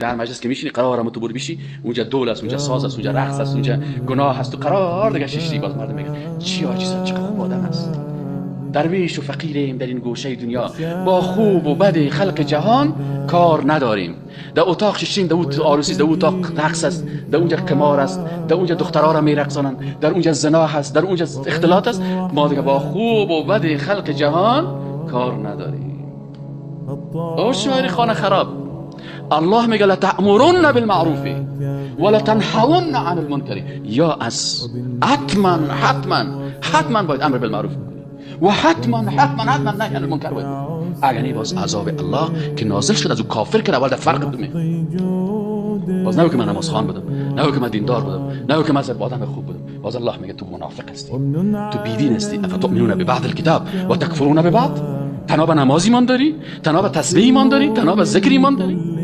در مجلس که میشینی قرارم تو برو بیشی، اونجا دول است، اونجا ساز است، اونجا رقص است، اونجا گناه است، تو قرار دیگه ششتی. باز مردم میگن چی آجی صاحب چقدر خوب آدم است. درویش و فقیریم در این گوشه دنیا، با خوب و بد خلق جهان کار نداریم. در اتاق ششیم، در اون عروسی، در اتاق رقص است، در اونجا قمار است، در اونجا دخترها را میرقصانند، در اونجا زنا هست، در اونجا اختلاط است. ما دیگه با خوب و بد خلق جهان کار نداریم. او شاعر خانه خراب، الله میگه لتأمرن بالمعروف ولتنهون عن المنکر. یا از حتما حتما حتما باید امر بالمعروف بکنی و حتما حتما حتما نهی عن المنکر باید بکنی. اگر نه باز عذاب الله که نازل شد از او کافر که اول در فرق دومه. باز نه که من نماز خوان بودم، نه که من دیندار بودم، نه که من آدم خوب بودم. باز الله میگه تو منافق هستی، تو بیدین هستی. افتؤمنون ببعض الکتاب و تکفرون ببعض. تنها به نماز ایمان داری، تنها به تسبیح ایمان داری، تنها به ذکر ایمان داری.